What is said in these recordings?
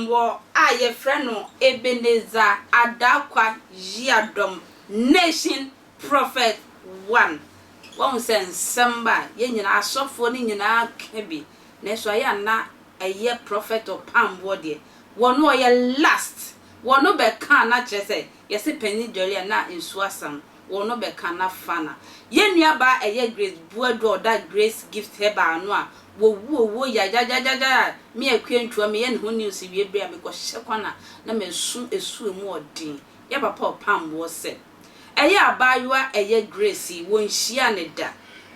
Ɔpamboɔ a yɛfrɛ no Ebenezer Adarkwa Yiadom Nation Prophet One. Wahu sɛ nsɛm ba a, yɛn nyinaa, asɔfoɔ no nyinaa ka bi, nanso ayɛ a na ɛyɛ Prophet Ɔpamboɔ deɛ, wɔno ɔyɛ last, wɔno bɛka a na kyerɛ sɛ yɛse panin dware a na nsuo asa no, wɔno bɛka na fa na. Yɛn nuabaa ɛyɛ Grace Boadu a ɔda Grace Gift Herbal ano a wɔwu owuo yayayayayaa a me Akua Ntua meyɛ ne ho news wie berɛ a mekɔhyɛ kwan a na masu esu emu ɔden. Yɛ papa ɔpamboɔ sɛ. Ɛyɛ abaayewa ɛyɛ Grace yi, wɔnhyiaa no da,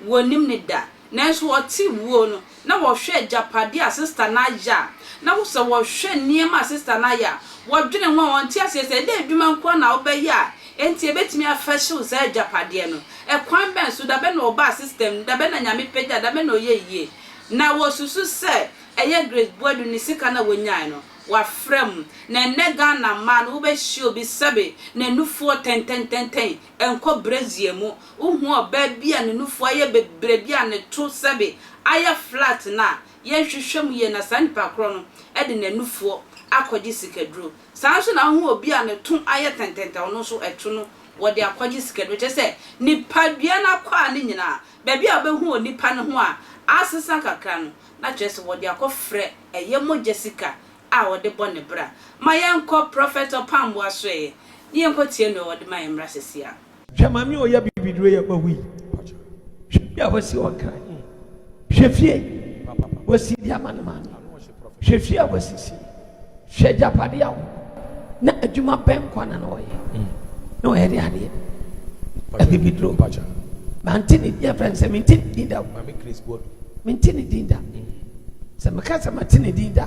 wɔnnim no da, nanso ɔte wuo no na wɔhwɛ agyapadeɛ a sister no ayɛ a, na sɛ wɔhwɛ nneɛma a sister no ayɛ a, wɔdwene ho a wɔnte aseɛ sɛ ɛdɛn adwuma nko ara na wobɛyɛ a enti ɛbɛtumi afɛhyew saa agyapadeɛ no. Ɛkwan bɛn so, dabɛn na ɔbaa system no, dabɛn na Nyame pagyaa, dabɛn na ɔyɛɛ yie. Na wɔsusu sɛ ɛyɛ Grace Boadu ne sika no a wɔnyaeɛ no, Wafra mu. Na ɛnnɛ Ghana mmaa no wobɛhyia obi sɛbe ne nufoɔ tɛntɛntɛntɛn ɛnkɔ brazier mu. Wohu ɔbaa bi a ne nufoɔ ayɛ bebree bi a ne to sɛbe ayɛ flat no a, yɛnhwehwɛ mu yie na saa nipa korɔ no de n'anufoɔ akɔgye sikaduro. Saa nso na wohu obi a ne to ayɛ tɛntɛntɛn ɔno nso ɛto no wɔde akɔgye sikaduro. Kyerɛ sɛ nipadua no akwaa no nyinaa baabi a wobɛhu onipa no ho a asesa kakra no na kyerɛ sɛ wɔde akɔfrɛ ɛyɛ mogya sika a ɔde bɔ ne bra. Ma yɛnkɔ Prɔfɛt Ɔpamboa asoɛeɛ na yɛnkɔ tie nea ɔde ma yɛn mmra sesie ara. Hwɛ maame a ɔyɛ abibiduro yi a wawu yi. Hwɛ fie a wasi wɔ Nkran. Hwɛ fie wasi de ama ne maame. Hwɛ fie a wasisi. Hwɛ agyapadeɛ a ɔwɔ. Na adwuma bɛn kwa na na ɔyɛ? Na ɔyɛ de adeɛ. Abibiduro. Mante ne din afɛn sɛ mente ne din da. Mente ne din da. Sɛ meka sɛ mate ne din da a,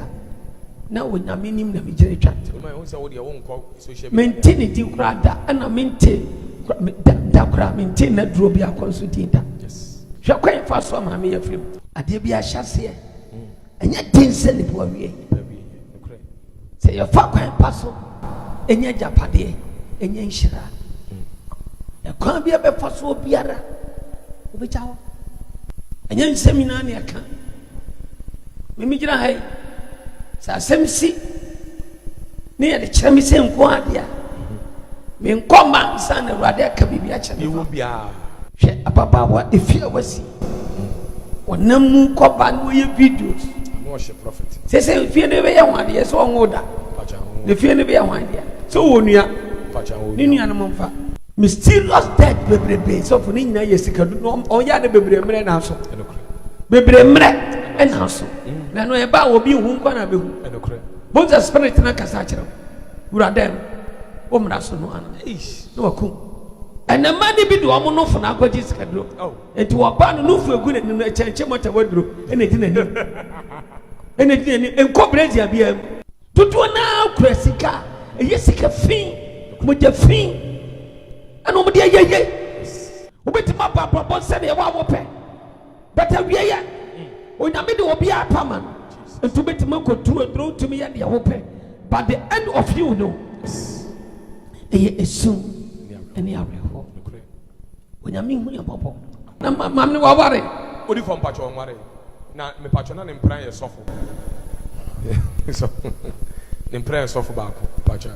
na Onyame nim na megyina twa ntorɔ. Mente ne din koraa da, ɛna mente da, da koraa mente n'aduro biako nso din da. Hwɛ kwan fa so a maame yɛ firi mu. Adeɛ bi ahyɛseɛ, ɛnyɛ den sɛ nipa awie. Sɛ yɛfa kwan pa so nya agyapadeɛ, nya nhyira a, ɛkwan bi a bɛfa soɔ biara, wobɛgya hɔ. Ɛnyɛ nsɛm nyinaa ne ɛka. Mimi gyina ha yi, sɛ asɛm si ne yɛde kyerɛ me sɛ nko adeɛ a, menkɔ mma nsa na Awurade aka biribi akyerɛ me fa. Hwɛ ababaawa efi a wasi. Ɔnam mu kɔba na ɔyɛ videos. Sɛ sɛ fie no bɛyɛ ho adeɛ sɛ ɔnwo da. Ne fie no bɛyɛ ho adeɛ sɛ ɔwɔ nua. Ne nua no mo mfa. Mysterious death bebrebe sɔfo ne nyinaa yɛ sika du na ɔyɛ ade bebree mmerɛ nanso bebree mmerɛ ɛnanso na ɛno ɛba a obi hu nkwa na bɛhu. Bonsa spirit na kasa akyerɛ wura dɛm wo mmara so no ano na wakum. Ɛnna mmaa no bi de wɔn nofo na akɔgye sikaduro. Nti wɔba no nufu egu n'anim no ɛkyɛnkyɛn mɔta waduro ɛna edi n'anim. Ɛna edi n'anim nkɔ brezia biara mu. Dodoɔ naa kura sika a ɛyɛ sika fi, mogya fi ɛna wɔn de ayɛ yie. Wobɛtumi abɔ abrabɔ sɛdeɛ ɛwɔ a wopɛ. But awieɛ Onyame de obiara pa ma no nti wobɛtumi akɔturu aduro wotumi yɛ deɛ wopɛ but the end of you no ɛyɛ esu ɛne awerɛhoɔ. Onyame hu yɛ bɔbɔ. Na maame no waware. Odi fɔ mpakyɛ ɔnware na mepakyɛ na ne mpena yɛ sɔfo ne mpena yɛ sɔfo baako mpakyɛ.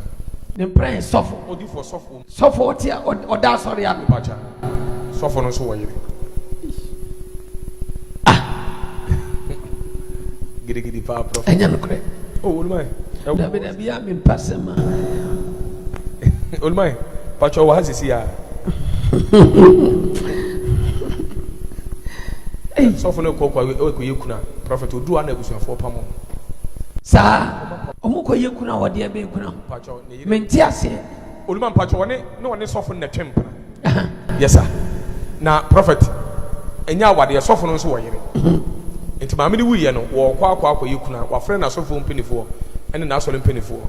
Ne mpena yɛ sɔfo. Odi fɔ sɔfo. Sɔfo ɔte a ɔda asɔre ano. Mpakyɛ sɔfo no nso wɔ yere. Ah. Gidigidi paa prɔfɛt. Ɛnyɛ nokorɛ. Oh Olumai. Dabi dabi ya mi mpa sɛm a. Olumai pakyɛ wɔ ha sisi ya. Sɔfo no kɔ kɔ kɔ yɛ kuna prɔfɛt odu ana abusuafoɔ pam. Saa ɔmo kɔ yɛ kuna wɔde ɛbɛn kuna. Pakyɛ ne yere. Mente aseɛ. Oluma mpakyɛ ɔne ne ɔne sɔfo no na ɛtwe mpena. Yes sir. Na prophet ɛnyɛ awadeɛ sɔfo no nso wɔ yere. Nti maame no wuiɛ no wɔɔkɔ akɔ akɔyɛ kuna wafrɛ n'asɔfoɔ mpanifoɔ ɛne n'asɔre mpanifoɔ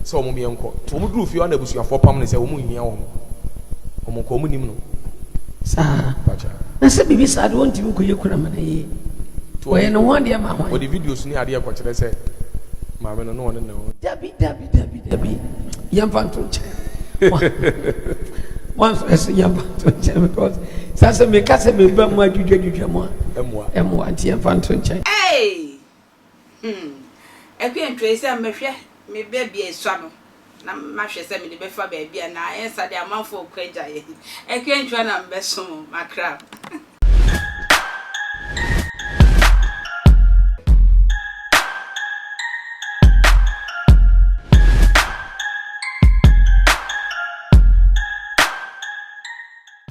sɛ wɔn yɛ nkɔ. Nti wɔn duru fie hɔ na abusuafoɔ pam no sɛ wɔn nhia wɔn. Wɔn nkɔ wɔn nim no. Saa. Mpakyɛ. Na sɛ biribi saa de wɔntumi nkɔyɛ kuna ma no yie. Wɔyɛ ne ho adeɛ ma hwan? Wɔde videos ne adeɛ kɔkyerɛ sɛ maame no ne ɔne ne ho. Dabi dabi dabi dabi yɛmfa nto nkyɛn wansɔ so yɛmfa nto nkyɛn because saa sɛ meka sɛ meba mu adwudwadwudwa mu a ɛmmoa nti yɛmfa nto nkyɛn. Hey! Hmm. Akua Ntwei sɛ mehwɛ. Me baabi a esua no, na mahwɛ sɛ mede bɛfa baabi a na ayɛ sa deɛ amanfoɔ rekɔ agya yɛn. Akua Ntwa na mebɛsom makra.